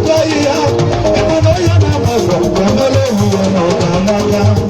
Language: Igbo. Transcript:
Na-atụ ahịhịa, ịma na onye na-agba mbọ ga-emere onwe ya na ọ ga-amaka.